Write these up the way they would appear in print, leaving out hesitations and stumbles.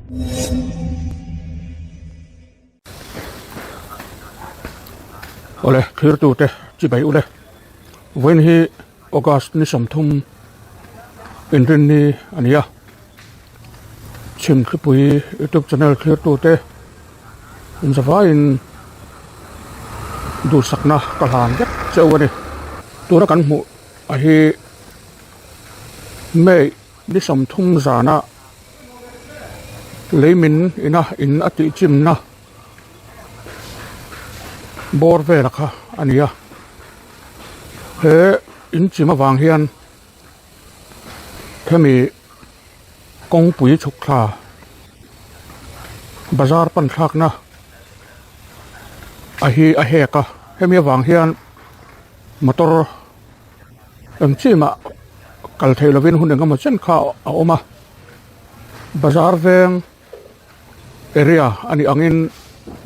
Awle thirtu te chibai ule vawiin hi August ni 30 inrinni a ni a chhimthlipui youtube channel thirtu te inzavaiin duhsakna ka hlan vek cheu a ni tuna kan hmuh a hi May ni 30 zana Leimin ina in a tih chimna bawr vela kha a ni a he in chim avang hian hemi kawngpui chhuk thla bazar pan thlakna a hi a hek a hemi avang hian motor eng chimah kal theih lovin hun engemaw chen kha a awm a. Bazar veng area a nih angin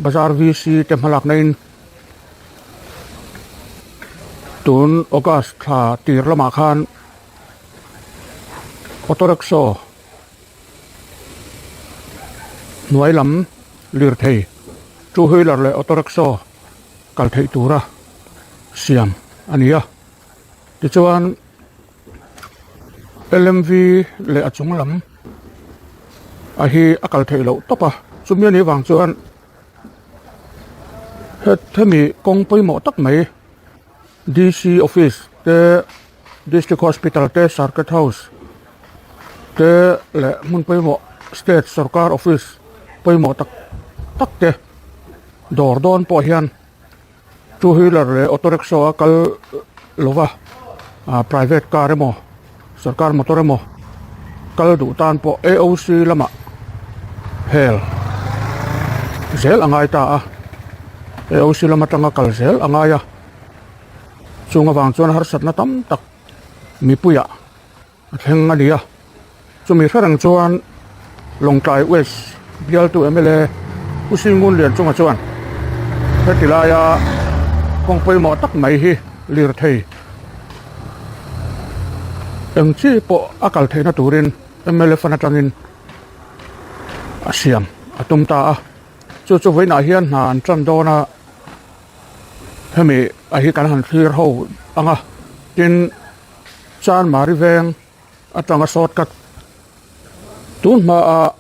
bazar VC te hmalakna in tun August thla tir lamah khan auto rickshaw hnuai lam lirthei two wheeler leh auto rickshaw kal theih tura siam a ni a tichuan. Lmv leh a chung lam a hi a kal theih loh tawp a chumi anih vang chuan hemi kawng pawimawh tak mai D_C office te district hospital te circuit house te leh hmun pawimawh state sorkar office pawimawh tak tak te dawr dawn pawh hian. Two wheeler leh auto rickshaw a kal lova ah private car emaw sarkar motor emaw kal duh tan pawh A_O_C lamah hel zel a ngai ta a A_O_C lam atanga kal zel a ngai a chung avang chuan harsatna tam tak mipuiah a thleng a ni a chumi hre reng chuan Lawngtlai West bialtu mla Pu Singun Lianchunga chuan heti laia kawng pawimawh tak mai hi lirthei eng chi pawh a kal theihna turin mla fan atangin a siam a tum ta a chu chu vawiinah hian hna an tan dawn a hemi a hi kan han thlir ho ang a tin. Chanmari veng atanga shortcut tun hmaa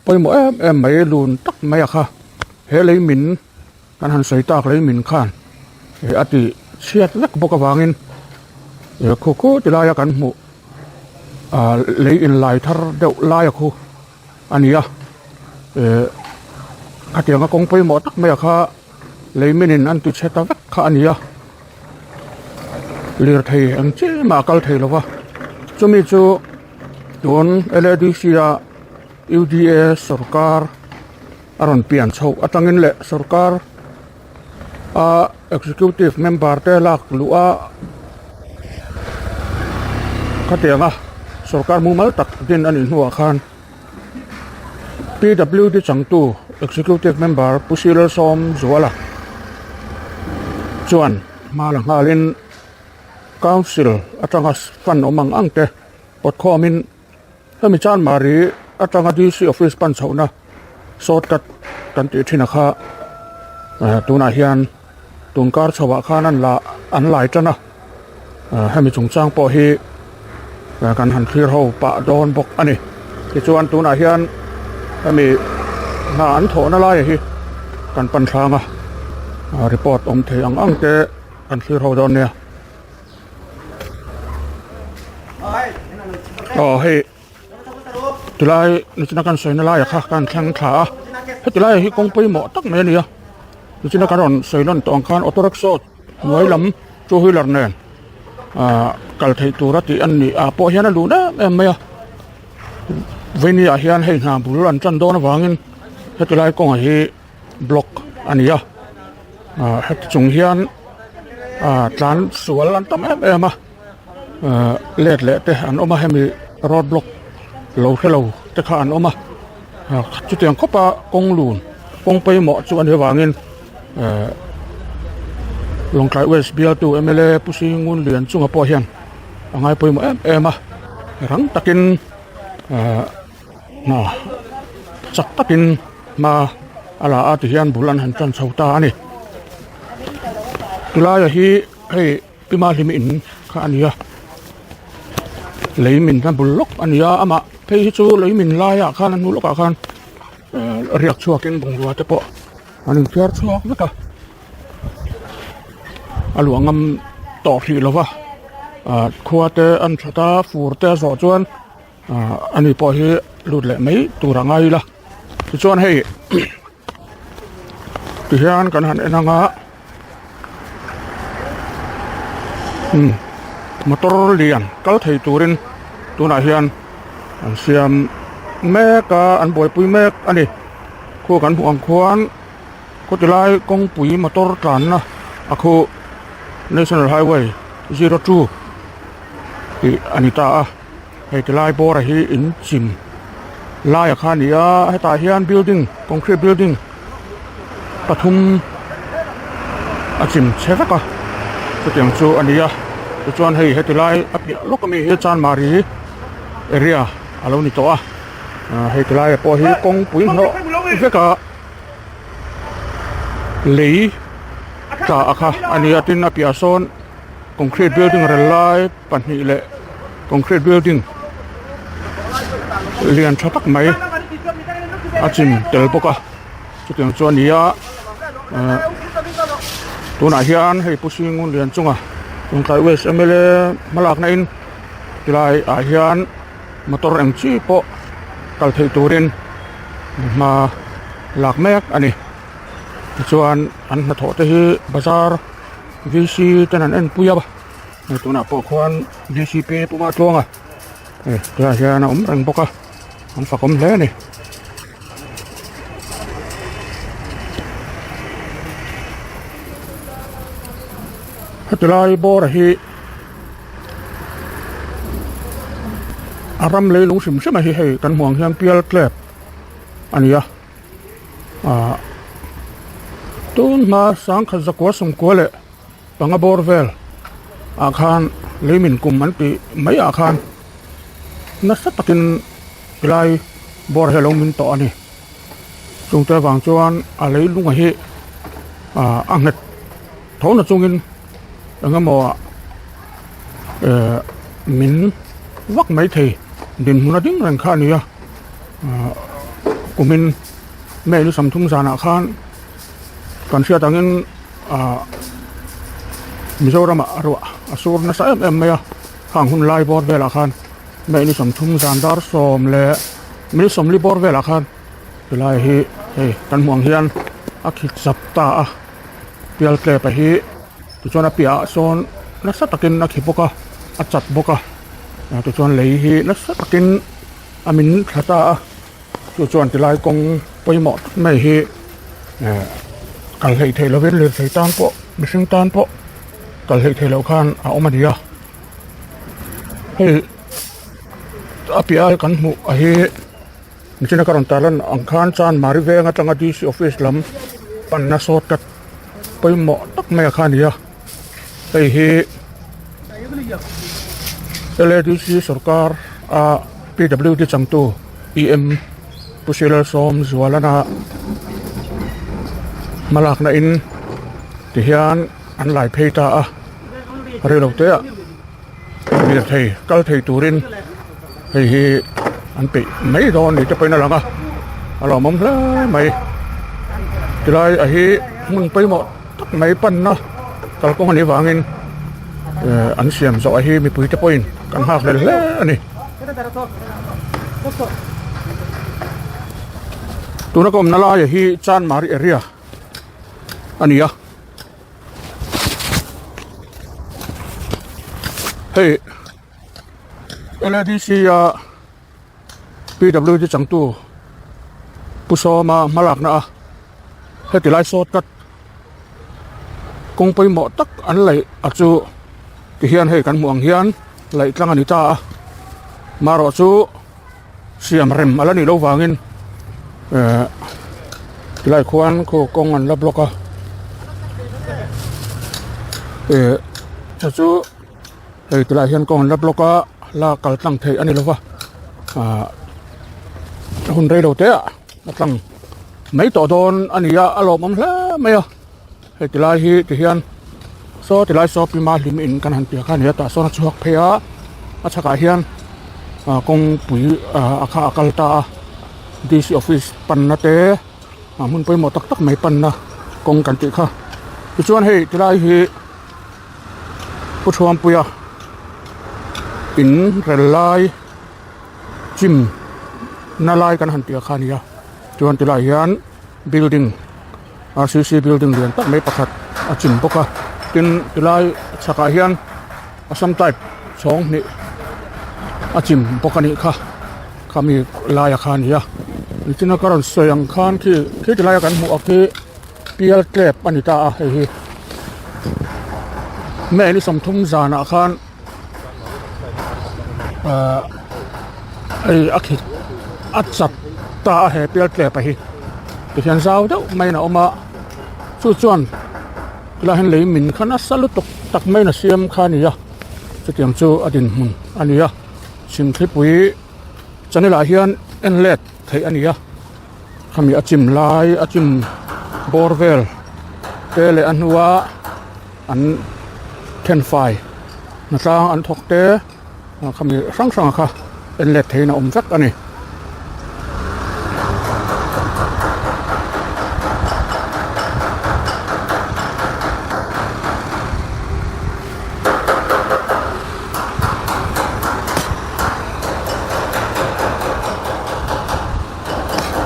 pawimawh em em mai lun tak mai a kha he lei min kan han sawi tak lei min khan eh a tih chhiat vek bawk avangin eh khu khu ti laia kan hmuh ah lei inlai thar deuh laia khu a ni a eh khatianga kawng pawimawh tak mai a kha lei minin an ti chhe ta vek kha a ni a. Lirthei ang chi mah a kal thei lo va chumi chu tun L_A_D_C a U_D_A sawrkar a rawn pian chhoh atangin leh sawrkar a executive member te lak luh a khatianga sawrkar mumal tak din a nih hnuah khan P_W_D changtu executive member Pu Silalsawm Zuala chuan hma la nghalin council atanga fund awm ang ang te pawt khawmin hemi Chanmari atanga D_C office pan chhohna shortcut kan tih thin a kha tunah hian tun kar chho ah khan an la an lai tan a hemi chungchang pawh hi kan han thlir ho pah dawn bawk a ni tichuan tunah hian hemi hna an thawhna lai hi kan pan thlang a report awm thei ang ang te kan thlir ho dawn nia aw hei tilai nichina kan sawina laia kha kan thleng thla a heti laiah hi kawng pawimawh tak mai a ni a nichina kan rawn sawi lan tawh ang khan auto rickshaw hnuai lam two wheeler nen ahh kal theih tura tih a ni ah pawh hian a luh em em mai a vawini ah hian hei hna bul an tan dawn avangin heti lai kawngah hi block a ni a ahh heti chung hian ahh tlan sual an tam em em a. Ahh let leh te an awm a hemi road block lo hre lo te kha an awm a ah chutiang khawp a kawng lun kawng pawimawh chu a nih avangin ehh Lawngtlai West bialtu mla Pu Singun Lian chunga pawh hian a ngai pawimawh em em a rang takin ehh hna. Chak takin hma a la a ti hian bul an han tan chho ta a ni. Tulaia hi hei Pima hlim in kha a ni a, lei min a bul lawk a ni a, amah phei hi chu lei min laiah khan a hnu lawkah khan riak chhuakin bungrua te pawh an inthiar chhuak vek a, a luah ngam tawh hrih lo va, khua te an that a fur te a zawh chuan. Ah ani pawh hi lut leh mai tur a ngai ila tichuan hei tihian kan han en ang a umm motor lian kal thei turin tunah hian an siam mek a an buaipui mek a ni khu kan hmuh ang khuan khawtilai kawngpui motor tlanna a khu national highway 02 tih a ni ta a. Hei tilai bawr hi in chim lai a kha a ni a hetah hian building concrete building pathum a chim chhe vek a chutiang chu a ni a tichuan hei heti lai a piah lawk ami hi chanmari area a lo ni tawh a ah hei tilai ah pawh hi kawngpui hnawh vek a lei tla a kha a ni a tin a piah sawn concrete building rel lai. pahnih leh concrete building lian tha tak mai a chim tel bawk a chutiang chu a ni a ahh tunah hian hei pu Singun lian chunga Lawngtlai West mla hmalakna in tilai ah hian motor eng chi pawh kal theih turin hma lak mek a ni tichuan an hnathawh te hi bazar V C ten an enpui a. Hei tunah pawh khuan D C P puma tluang a hei tunah hian a awm reng bawk a an fakawm hle a ni. Heti lai bawr hi a ram leilung hrim hrim a hi hei kan hmuh ang hian pial tlep a ni a. Ahh tun hma sangkhat zakua sawmkua leh panga bawr vel ah khan lei min kum an tih mai ah khan nasa takin tilai bawr hi a lo min tawh a ni chungte avang chuan a lei lunga hi ah a nghet tho na chungin eng emaw ah eh min vak mai thei dinhmun a ding reng kha a ni a ah kumin May ni 30 zanah khan kan hriat angin ah Mizoram ah ruah a sur nasa em em mai a khang hun lai bawr velah khan May ni 30 zan dar sawm leh minute sawmli bawr velah khan tilai hi hei kan hmuh ang hian a khik zap ta a pial tlep a hi tichuan a piah ah sawn nasa takin a khi bawk a a chat bawk a tichuan lei hi nasa takin a min thla ta a. Chu chuan tilai kawng pawimawh tak mai hi eh kal hleih theih lovin lirthei tan pawh mihring tan pawh kal hleih theih loh khan a awm a ni a hei a piah a kan hmuh a hi nichina ka rawn tarlan ang khan Chanmari veng atanga D C office lam panna shortcut pawimawh tak mai a kha a ni a hei hi L A D C sawrkar a P W D changtu. EM Pu Silalsawm Zualana hmalakna in tihian an lai phei ta a reilo te ah lirthei kal thei turin hei hi an peih mai dawn ni te pawhin a lang a a lawmawm hle mai tilai a hi hmun pawimawh tak mai panna kalkawng anih vangin eh an siam zawh a hi mipui te pawhin kan nghak hlel hle a ni. Tuna ka awmna laia hi Chanmari area a ni a hei L A D C a P W D changtu Pu Sawma hmalakna a heti lai shortcut kawng pawimawh tak an laih a chu ti hian hei kan hmuh ang hian laih tlang a ni ta a marawh chu siam rem a la nih loh vangin eh tilai khuan khu kawng an la block a eh chu chu hei tilai hian kawng an la block a la kal tlang theih a ni lo va ah hun rei lo te ah. a tlang mai tawh dawn a ni a a lawmawm hle mai a hei ti lai hi ti hian saw ti lai saw pima hlim in kan han piah kha a ni a tah sawn a chhuak phei a a chhakah hian ah kawngpui ah a kha a kal ta a D C office panna te ah hmun pawimawh tak tak mai panna kawng kan tih kha tichuan hei ti lai hi. Pu Thuampuia in rel lai chim na lai kan han tih kha a ni a chuan tilai hian building r c c building lian tak mai pakhat a chim bawk a tin tilai chhakah hian assam type chhawng hnih a chim bawk a nih kha khami laia kha a ni a nichina ka rawn sawi ang khan khi khi tilaia kan hmuh ang khi. Pial tlep a ni ta a hei hi May ni 30 zanah khan ahh hei a khit a chat ta a he pial tlep a hi tikhian zau deuh maiin a awm a chu chuan tilai hian lei min kha nasa lutuk tak maiin a siam kha a ni a chutiang chu a dinhmun a ni a chhimthlipui channel ah hian en let theih a ni a. Khami a chim lai a chim bawr vel te leh a hnua an thenfai hnatlang an thawk te khami hrang hrang kha en let theihin a awm vek a ni.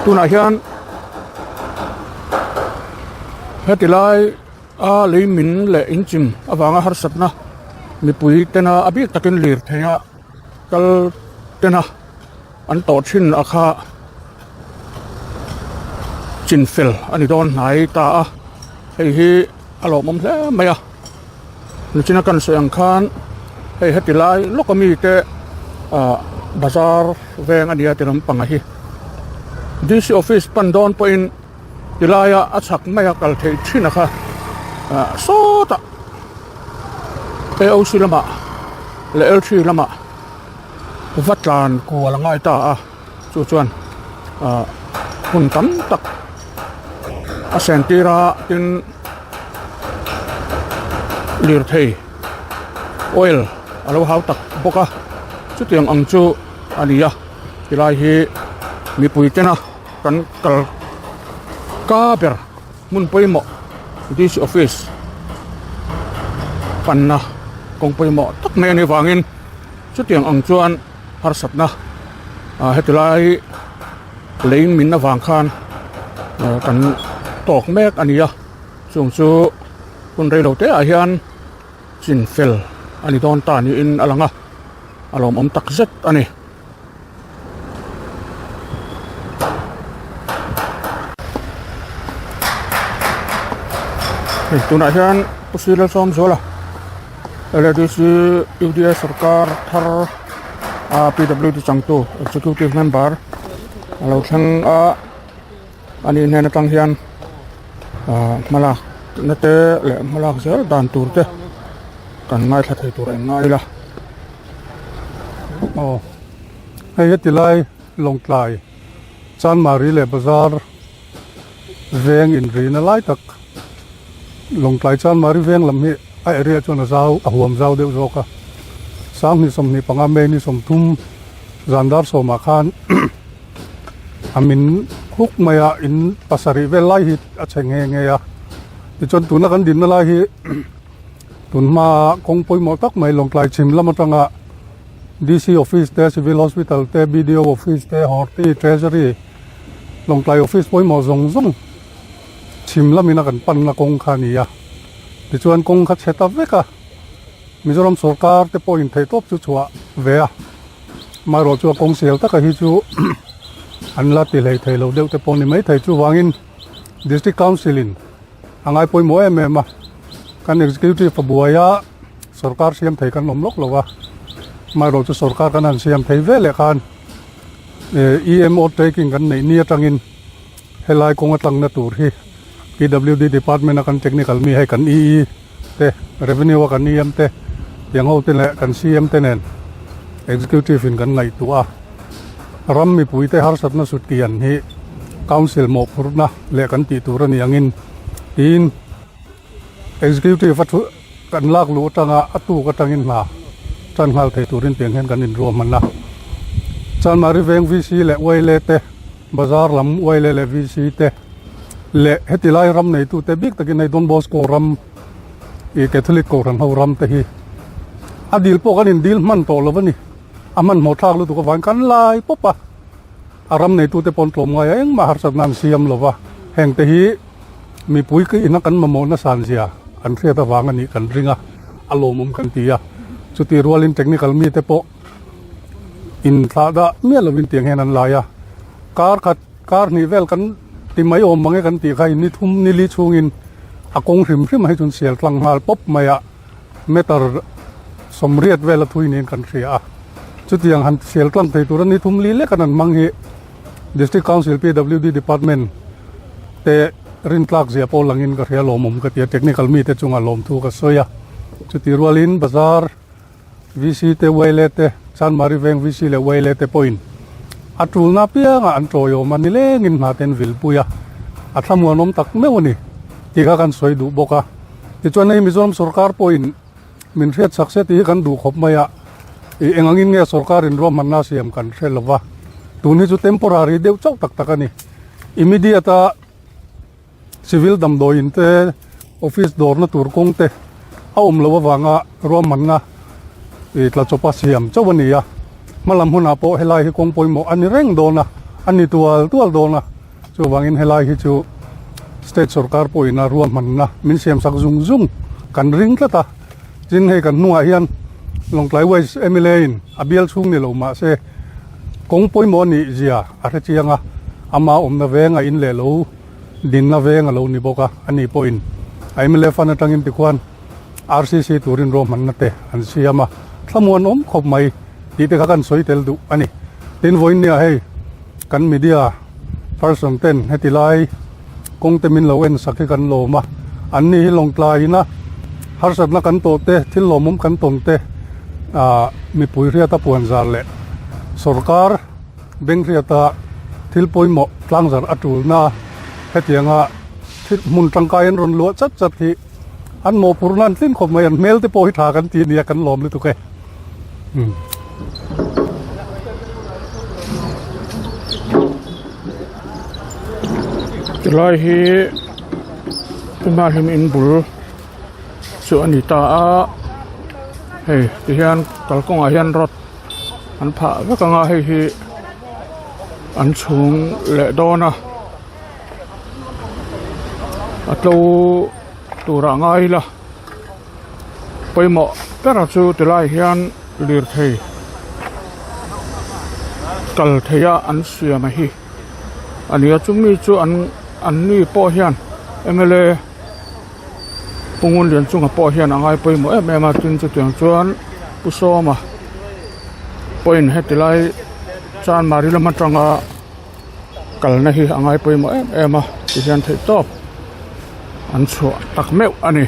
Tunah hian heti lai a lei min leh inchim avanga harsatna mipui tena a bik takin lir thei a kal tena an tawh thin a kha chin fel a ni dawn hnai ta a hei hi a lawmawm hle mai a nichina kan sawi ang khan hei heti lai lawk ami te ah bazar veng a nia ti lampang a hi D C office pan dawn pawhin ti laia a chhak mai a kal theih thin a kha ah sawtah A O C lamah leh L three lamah va tlan kual a ngai ta a chu chuan ah hun tam tak a sen tir a tin lirthei oil a lo hau tak bawk a chutiang ang chu a ni a tilai hi mipui tena kan kal ka ber hmun pawimawh D C office panna kawng pawimawh tak mai a nih vangin chutiang ang chuan harsatna ah heti lai lei min avang khan kan tawk mek a ni a chung chu hun reilo te ah hian chin fel a ni dawn ta niin a lang a a lawmawm tak zet a ni. Hei tunah hian Pu Srilal Sawmzuala L A D C U D A sorkar thar a P W D changtu executive member a lo thleng a ani hnen atang hian ah hmalak na te leh hmalak zel dan tur te kan ngaithla thei tur a inngai ila aw hei heti lai Lawngtlai Chanmari leh bazar veng inrina lai tak Lawngtlai Chanmari veng lam hi a area chuan a zau a huam zau deuh zawk a sanghnih 25 May ni 30 zan dar sawmah khan a min huk mai a in pasarih vel lai hi a chhe nghe nghe a tichuan tuna kan dinna lai hi tun hma kawng pawimawh tak mai Lawngtlai chhim lam atanga D_C office te civil hospital te B_D_O office te horti treasury Lawngtlai office pawimawh zawng zawng chhim lamin a kan panna kawng kha a ni a tichuan kawng kha chhe ta vek a Mizoram sawrkar te pawhin theihtawp chu chhuah ve a. Amaherawh chu a kawng sial taka hi chu an la ti hlei thei lo deuh te pawh ni mai thei chuvangin District Council in a ngai pawimawh em em a kan Executive a buai a sorkar siam thei kan awm lawk lo a amaherawh chu sorkar kan han siam thei ve leh khan EMO taking kan neih ni atangin helai kawng atangna tur hi P_W_D department a kan technical mi hei kan E_E te revenue a kan E_M te tiang ho te leh kan C_M te nen executive in kan ngaihtuah a ram mipui te harsatna sut kian hi. Council mawhphurhna leh kan tih tur a ni angin tiin Executive a thu kan lak luh atanga a tuk atangin hna tan nghal thei turin tiang hian kan inruahman a. Chanmari veng VC leh Uaile te, Bazar lam Uaile leh VC te leh heti lai ram neitute bik takin hei Don Bosco ram ih Catholic Kohhran ho ram te hi a dil pawh kan indil hman tawh lo a ni. A hmanhmawh thlak lutuk avangin kan lai pawp a. A ram neitute pawn tlawm ngai a engmah harsatna an siam lo va, heng te hi mipui ina kan mamawh nasan zia an hriat avang a nih kan ring a, a lawmawm kan ti a. Chutih rualin technical mite pawh inthlah dah miah lovin tiang hian an lai a, kar khat kar hnih vel kan ti mai awm mang e kan tih kha in ni thum ni li chhungin a kawng hrim hrim ah hi chuan sial tlang nghal pawp mai a. Meter 80 vela thui niin kan hria a, chutiang han sial tlang thei tura ni thum li lek an an hmang hi District Council PWD Department te rintlak zia pawh langin ka hria lawmawm ka ti a, technical mite chungah lawmthu ka sawi a, chuti rualin bazar VC te Waile te Chanmari Veng VC leh Waile te pawhin a tulna apiangah an tawiawm a, nilengin hna te an vilpui a, a thlamuanawm tak meuh a ni tih kha kan sawi duh bawk a. Tichuan hei Mizoram sorkar pawhin min hriat chak se tih hi kan duh khawp mai a, ih eng angin nge sorkarin ruahmanna siam kan hre lo va, tun hi chu temporary deuh chauh tak tak a ni. Immediate a civil damdawiin te office dawrna tur kawng te a awm loh avanga ruahmanna ih tla chawpa siam chauh a ni a, hmalam hunah pawh helai hi kawng pawimawh a ni reng dawn a, a ni tual tual dawn a. Chuvangin helai hi chu state sorkar pawhin a ruahmanna min siamsak zung zung kan ring tlat a, tin hei kan hnungah hian Lawngtlai West mla in a bial chhung ni lo mahse kawng pawimawh a nih zia a hre chiang a, ama awmna veng a in leh lo dinna veng a lo ni bawk a, ani pawhin a mla fund atangin tikhuan RCC turin ruahmanna te an siam a, thlamuan awm khawp mai tih te kha kan sawi tel duh a ni. Tin vawiin nia hei kan media person ten heti lai kawng te min lo en sak hi kan lawm a, an ni hi lawngtlai ina harsatna kan tawh te thil lawmawm kan tawn te ah mipui hriata puan zar leh sorkar beng hriata thil pawimawh tlangzar a tulna hetianga thil hmun tangkai an rawn luah chat chat hi. An mawhphurhna an tlin khawp mai, an hmel te pawh hi tha kan ti ania kan lawm lutuk e. Tilai hi tunah hian in bul chu a ni ta a, hei tihian kalkawngah hian rod an phah vek ang a, hei hi an chhung leh dawn a. A tlo turah ngai ila pawimawh bera chu tilai hian lirthei kal theia an siam a hi a ni a chumi chu an an ni pawh hian mla Pu Ngunlianchunga pawh hian a ngai pawimawh em em a tin chutiang chuan Pu Sawma pawhin heti lai Chanmari lam atanga. Kalna hi a ngai pawimawh em em a ti hian theih tawp an chhuah tak meuh a ni.